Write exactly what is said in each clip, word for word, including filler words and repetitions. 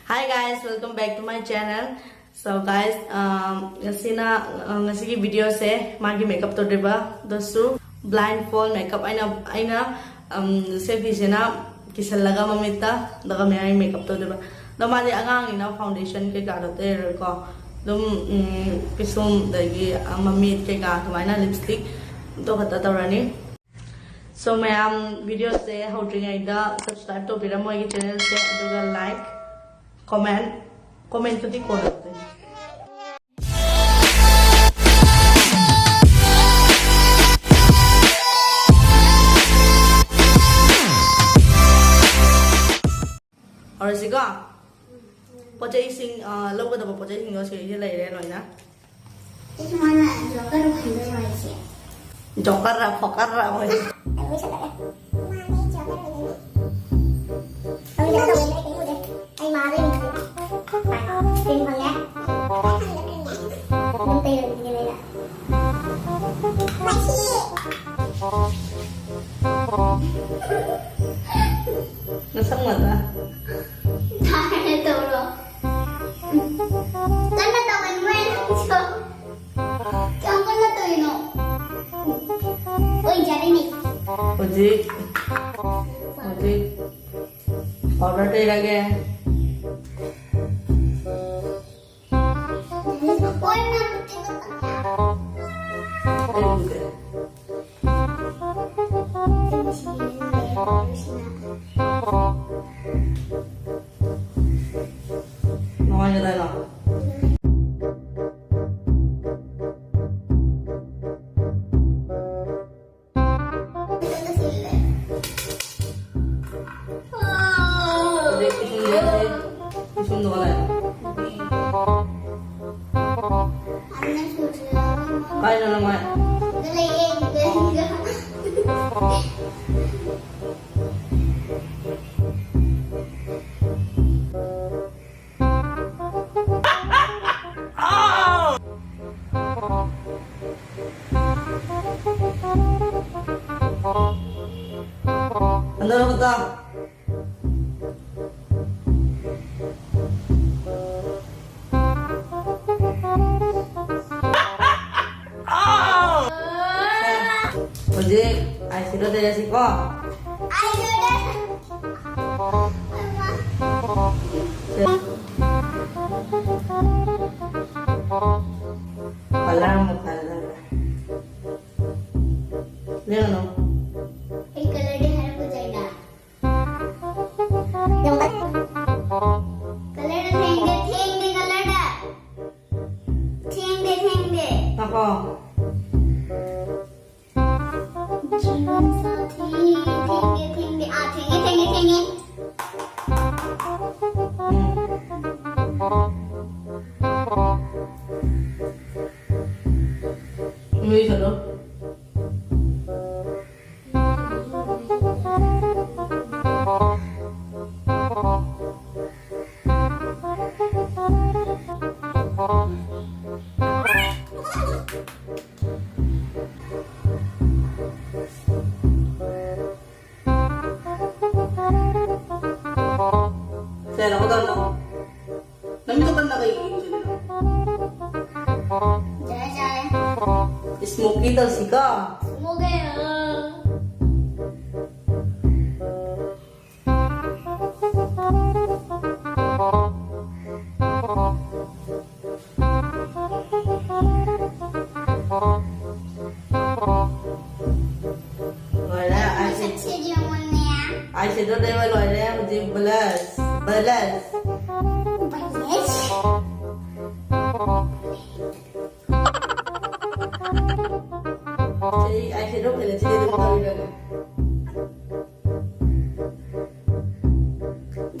Hi guys, welcome back to my channel. So guys, um, ꯉꯁꯤꯅ, uh, ꯉꯁꯤꯒꯤ videoꯁꯦ ꯃꯥꯒꯤ makeup ꯇꯧꯗ꯭ꯔꯤꯕ, ꯑꯗꯨꯁꯨ blindfold makeup ꯑꯩꯅ, ꯑꯩꯅ, um, ꯁꯦ ꯐꯤꯁꯤꯅ ꯀꯤꯁꯜꯂꯒ ꯃꯃꯤꯠꯇ, ꯑꯗꯨꯒ ꯃꯌꯥꯏ makeup ꯇꯧꯗꯣꯏꯕ꯫ ꯑꯗꯣ ꯃꯥꯗꯤ ꯑꯉꯥꯡꯅꯤꯅ foundation ꯀꯩꯀꯥꯗꯣ ꯇꯩꯔꯔꯣꯏꯀꯣ꯫ ꯑꯗꯨꯝ, ꯎꯝ, ꯄꯤꯁꯨꯝ ꯑꯗꯒꯤ, ꯑ, ꯃꯃꯤꯠ ꯀꯩꯀꯥ ꯑꯗꯨꯃꯥꯏꯅ lipstick ꯑꯗꯨ ꯈꯛꯇ ꯇꯧꯔꯅꯤ꯫ So ꯃꯌꯥꯝ videoꯁꯦ ꯍꯧꯗ꯭ꯔꯤꯉꯩꯗ subscribe ꯇꯧꯕꯤꯔꯝꯃꯣ ꯑꯩꯒꯤ channelꯁꯦ, ꯑꯗꯨꯒ like, comment, commentꯇꯨꯗꯤ ꯀꯣꯟꯅ ꯇꯧꯗꯣꯏꯅꯦ꯫ ꯍꯧꯔꯁꯤꯀꯣ꯫ ꯄꯣꯠ ꯆꯩꯁꯤꯡ, ꯑ, ꯂꯧꯒꯗꯕ ꯄꯣꯠ ꯆꯩꯁꯤꯡꯗꯣ ꯁꯤꯗꯩꯗ ꯂꯩꯔꯦ ꯂꯣꯏꯅ꯫ ꯁꯤ ꯁꯨꯃꯥꯏꯅ joker ꯈꯟꯗꯣꯏꯅꯦ ꯍꯥꯏꯁꯦ꯫ Jokerꯔ, pokerꯔ ꯑꯣꯏ꯫ ꯑꯩ ꯂꯣꯏꯁꯜꯂꯒꯦ꯫ ꯃꯥꯅꯦ, joker ꯑꯣꯏꯗꯣꯏꯅꯦ꯫ ꯑꯩ ꯀꯩꯅꯣ ꯇꯧꯕꯩꯅꯦ, ꯑꯩ ꯀꯩꯝ ꯎꯗꯦ꯫ ꯑꯩ ꯃꯥꯗ ꯌꯦꯡꯉꯦ꯫ Cream ꯐꯪꯉꯦ꯫ ꯑꯗꯨꯝ ꯇꯩꯔꯒꯦ ꯑꯩꯅ꯫ ꯅꯁꯝ ꯉꯥꯛꯇ꯫ ꯊꯥꯔꯦ ꯇꯧꯔꯣ꯫ ꯀꯟꯅ ꯇꯧꯒꯅꯨꯍꯦ ꯅꯪꯁꯨ꯫ ꯀꯌꯥꯝ ꯀꯟꯅ ꯇꯧꯔꯤꯅꯣ? ꯑꯣꯏꯖꯔꯤꯅꯤ꯫ ꯍꯧꯖꯤꯛ, ꯍꯧꯖꯤꯛ powder ꯇꯩꯔꯒꯦ꯫ ꯑꯩ ꯎꯗꯦ꯫ ꯅꯨꯡꯉꯥꯏꯅ ꯇꯥꯏꯅ꯫ ꯍꯧꯖꯤꯛ ꯄꯤꯁꯨꯝꯗꯣ, ꯄꯤꯁꯨꯝꯗꯣ ꯀꯗꯥꯏ? ꯀꯥꯏꯗꯅꯣ ꯃꯥꯏ? ꯍꯟꯗꯛ ꯍꯟꯗꯛ꯫ ꯑꯗꯨꯗ ꯂꯩꯔꯁꯤꯀꯣ꯫ ꯑꯩ ꯂꯣꯏꯔꯦ꯫ ꯀꯂꯔ ꯑꯃ ꯈꯜꯂꯒ꯫ ꯂꯦꯡꯒꯅꯨ꯫ ꯑꯩ ꯀꯂꯔꯗꯤ ꯍꯥꯏꯔꯛꯄ ꯌꯥꯏꯅ꯫ ꯀꯂꯔꯗ ꯊꯦꯡꯗꯦ, ꯊꯦꯡꯗꯦ ꯀꯂꯔꯗ꯫ ꯊꯦꯡꯗꯦ, ꯊꯦꯡꯗꯦ꯫ ꯉꯥꯏꯈꯣ꯫ ꯊꯦꯡꯉꯦ, ꯊꯦꯡꯉꯦ, ꯊꯦꯡꯉꯦ꯫ ꯑꯥ, ꯊꯦꯡꯉꯦ, ꯊꯦꯡꯉꯦ, ꯊꯦꯡꯉꯦ꯫ ꯎꯝ꯫ ꯅꯣꯏ ꯆꯠꯂꯣ꯫ ꯁꯦ, ꯂꯧꯍꯧꯗꯕꯅꯣ? ꯅꯃꯤꯠꯇꯣ ꯀꯟꯅ ꯀꯩꯒꯤ ꯌꯦꯡꯁꯤꯜꯂꯤꯅꯣ? ꯌꯥꯔꯦ, ꯌꯥꯔꯦ꯫ ꯏꯁꯃꯣꯀꯤ ꯇꯧꯁꯤꯀꯣ꯫ ꯏꯁꯃꯣꯀꯤ, ꯑ꯫ ꯂꯣꯏꯔꯦ, ꯑꯥꯏ ꯁꯦ-, ꯃꯁꯛꯁꯦ ꯌꯦꯡꯉꯨꯅꯦ꯫ ꯑꯥꯏ ꯁꯦꯗꯣ ꯇꯩꯕ ꯂꯣꯏꯔꯦ, ꯍꯧꯖꯤꯛ blush, blush. Blush? C I ꯁꯦꯗꯣ ꯄꯦꯂꯦꯠꯁꯤꯗꯤ ꯑꯗꯨꯝ ꯇꯧꯔꯒꯦ꯫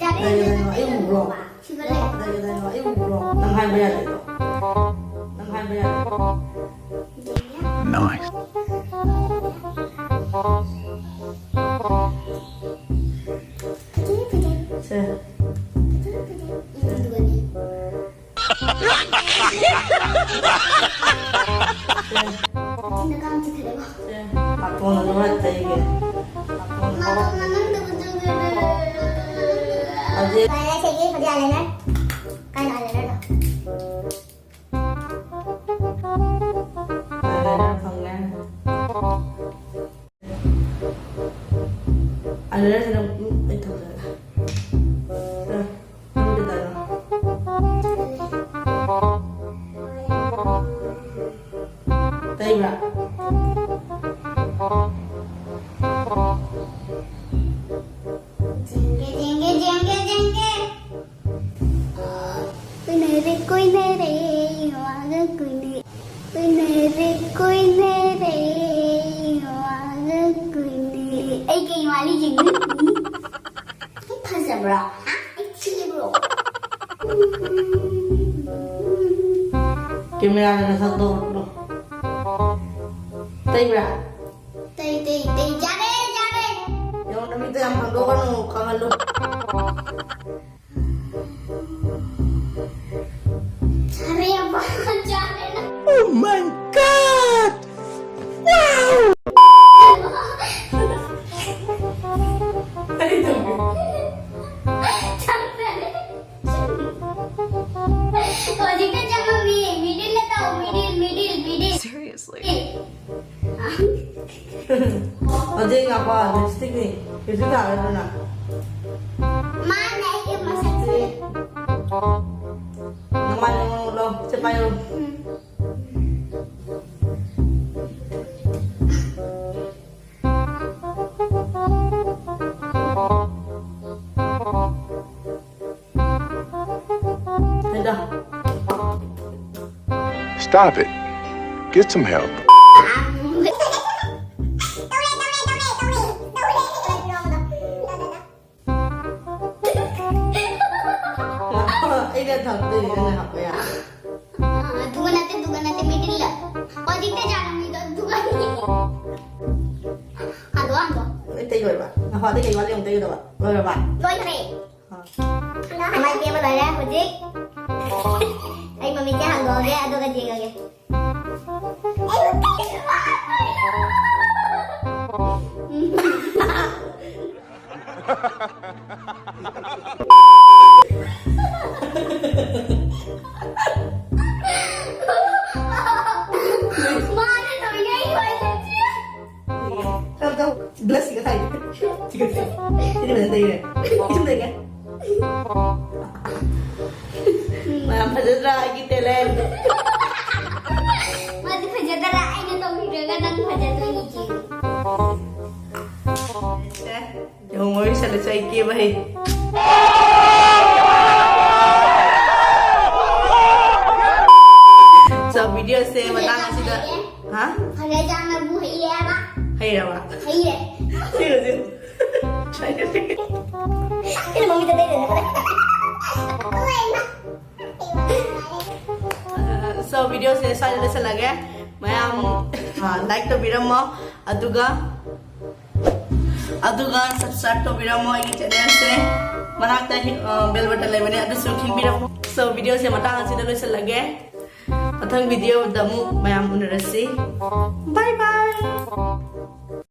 ꯌꯥꯔꯦ, ꯀꯗꯥꯏꯗꯅꯣ? ꯑꯩ ꯎꯕ꯭ꯔꯣ? ꯁꯤꯗ ꯂꯩ꯫ ꯀꯗꯥꯏ, ꯀꯗꯥꯏꯅꯣ? ꯑꯩ ꯎꯕ꯭ꯔꯣ? ꯅꯪ ꯍꯥꯏꯕ ꯌꯥꯗꯦꯀꯣ꯫ ꯅꯪ ꯍꯥꯏꯕ ꯌꯥꯗꯦꯀꯣ꯫ Nice. ꯐꯖꯩ, ꯐꯖꯩ꯫ ꯁꯦ꯫ ꯐꯖꯩ, ꯐꯖꯩ꯫ ꯏꯔꯨꯕꯅꯤ꯫ ꯅꯥꯇꯣꯟ ꯑꯗꯨꯃꯥꯏꯅ ꯇꯩꯒꯦ꯫ ꯅꯥꯇꯣꯟ ꯅꯥꯇꯣꯟ ꯃꯅꯨꯡꯗ ꯐꯖꯅ ꯍꯧꯖꯤꯛ ꯂꯣꯏꯔꯦ ꯁꯤꯒꯤ ꯍꯧꯖꯤꯛ eyeliner꯫ ꯀꯥꯏꯅ eyelinerꯗꯣ? Eyeliner ꯐꯪꯉꯦ꯫ ꯌꯥꯔꯦ, ꯁꯤꯗ, ꯎꯝ, ꯑꯩ ꯊꯝꯖꯔꯒꯦ꯫ ꯁꯦ, ꯅꯪꯒꯤ ꯇꯥꯔꯣ꯫ ꯇꯩꯕ꯭ꯔꯥ? ꯖꯦꯡꯒꯦ, ꯖꯦꯡꯒꯦ, ꯖꯦꯡꯒꯦ, ꯖꯦꯡꯒꯦ꯫ ꯀꯣꯏꯅꯔꯦ, ꯀꯣꯏꯅꯔꯦ, ꯋꯥꯒ ꯀꯣꯏꯅꯔꯦ꯫ ꯀꯣꯏꯅꯔꯦ, ꯀꯣꯏꯅꯔꯦ, ꯋꯥꯒ ꯀꯣꯏꯅꯔꯦ꯫ ꯑꯩ ꯀꯩ ꯃꯥꯜꯂꯤ ꯌꯦꯡꯅꯤꯡꯉꯤ꯫ ꯑꯩ ꯐꯖꯕ꯭ꯔꯣ? ꯍꯥ? ꯑꯩ ꯊꯤꯕ꯭ꯔꯣ? ꯀꯦꯃꯦꯔꯥꯗ ꯅꯁꯛꯇꯣ ꯎꯠꯂꯣ꯫ ꯇꯩꯕ꯭ꯔꯥ? ꯇꯩ, ꯇꯩ, ꯇꯩ꯫ ꯌꯥꯔꯦ, ꯌꯥꯔꯦ꯫ ꯌꯦꯡꯉꯣ, ꯅꯃꯤꯠꯇꯣ ꯌꯥꯝ ꯍꯥꯡꯗꯣꯛꯀꯅꯨ, ꯈꯪꯍꯜꯂꯨ꯫ ꯆꯥꯔꯦ, ꯑꯕ, ꯆꯥꯔꯦ ꯅꯪ꯫ Oh my God! Wow! ꯀꯔꯤ ꯇꯧꯒꯦ? ꯆꯥꯔꯦ꯫ ꯍꯧꯖꯤꯛꯇ ꯆꯪꯉꯝꯃꯤ꯫ Middle ꯇꯧ, middle, middle, middle. Seriously? ꯍꯧꯖꯤꯛ ꯉꯥꯛꯄ lipstickꯅꯤ꯫ Lipstick ꯊꯥꯔꯣꯏꯗ꯭ꯔꯣ ꯅꯪ? ꯃꯥꯅ ꯑꯩꯒꯤ ꯃꯁꯛꯁꯦ꯫ ꯅꯃꯥꯏ ꯅꯃꯣꯟ ꯎꯠꯂꯣ꯫ ꯁꯦ ꯄꯥꯏꯌꯨ꯫ ꯎꯝ꯫ ꯍꯩꯗ꯫ Stop it. Get some help. ꯑꯩꯅ ꯊꯝꯗꯣꯏꯅꯦ, ꯅꯪꯅ ꯍꯥꯞꯄ ꯌꯥ꯫ ꯑꯗꯨꯒ ꯅꯠꯇꯦ, ꯑꯗꯨꯒ ꯅꯠꯇꯦ, middleꯗ꯫ ꯍꯧꯖꯤꯛꯇ ꯆꯥꯔꯝꯃꯤꯗꯣ ꯑꯗꯨꯒ꯫ ꯍꯟꯗꯣꯛ, ꯍꯟꯗꯣꯛ꯫ ꯂꯣꯏ ꯇꯩ ꯂꯣꯏꯔꯕ? ꯉꯥꯏꯈꯣ, ꯑꯗꯩ ꯀꯩ ꯋꯥꯠꯂꯤ ꯑꯃꯨꯛ ꯇꯩꯒꯗꯕ? ꯂꯣꯏꯔꯕ? ꯂꯣꯏꯈ꯭ꯔꯦ꯫ ꯑꯥ꯫ ꯃꯥꯏ ꯀꯦꯕ ꯂꯣꯏꯔꯦ ꯍꯧꯖꯤꯛ꯫ ꯑꯩ ꯃꯃꯤꯠꯁꯦ ꯍꯥꯡꯗꯣꯛꯑꯒꯦ, ꯑꯗꯨꯒ ꯌꯦꯡꯉꯒꯦ꯫ ꯃꯥꯅ ꯇꯧꯔꯤꯉꯩ ꯑꯩ ꯂꯣꯏ ꯂꯩꯇꯦ꯫ ꯇꯧ, ꯇꯧ꯫ Blushꯁꯤꯒ ꯊꯥꯏ꯫ ꯁꯤꯒ ꯊꯥꯏ꯫ ꯃꯌꯥꯝ ꯐꯖꯗ꯭ꯔꯥ ꯑꯩꯒꯤ talent? ꯃꯥꯗꯤ ꯐꯖꯗ꯭ꯔꯥ ꯑꯩꯅ ꯇꯧꯕꯤꯔꯒ ꯅꯪ ꯐꯖꯗꯣꯏꯅꯤ ꯆꯦ꯫ ꯁꯦ, ꯌꯦꯡꯉꯣ, ꯋꯥꯔꯤ ꯁꯥꯟꯅꯁꯦ, ꯑꯩ ꯀꯦꯕ ꯍꯩ꯫ So, video ꯁꯦ ꯃꯇꯥꯡ ꯑꯁꯤꯗ, ꯍꯥ? ꯐꯅꯦꯖꯥꯅꯕꯨ ꯍꯩꯌꯦꯕ꯫ ꯍꯩꯔꯕ? ꯍꯩꯌꯦ꯫ ꯁꯤ ꯍꯧꯖꯤꯛ꯫ ꯑꯩꯅ ꯃꯃꯤꯗ ꯇꯩꯔꯦ꯫ So, video ꯁꯦ ꯁ꯭ꯋꯥꯏꯗ ꯂꯣꯏꯁꯤꯜꯂꯒꯦ꯫ ꯃꯌꯥꯝ, ꯑ, like ꯇꯧꯕꯤꯔꯝꯃꯣ, ꯑꯗꯨꯒ, ꯑꯗꯨꯒ subscribe ꯇꯧꯕꯤꯔꯝꯃꯣ ꯑꯩꯒꯤ channel ꯁꯦ꯫ ꯃꯅꯥꯛꯇ, ꯑ, bell button ꯂꯩꯕꯅꯦ, ꯑꯗꯨꯁꯨ ꯈꯤꯡꯕꯤꯔꯝꯃꯣ꯫ So, video ꯁꯦ ꯃꯇꯥꯡ ꯑꯁꯤꯗ ꯂꯣꯏꯁꯤꯜꯂꯒꯦ꯫ ꯃꯊꯪ video ꯗ ꯑꯃꯨꯛ ꯃꯌꯥꯝ ꯎꯅꯔꯁꯤ꯫ Bye bye꯫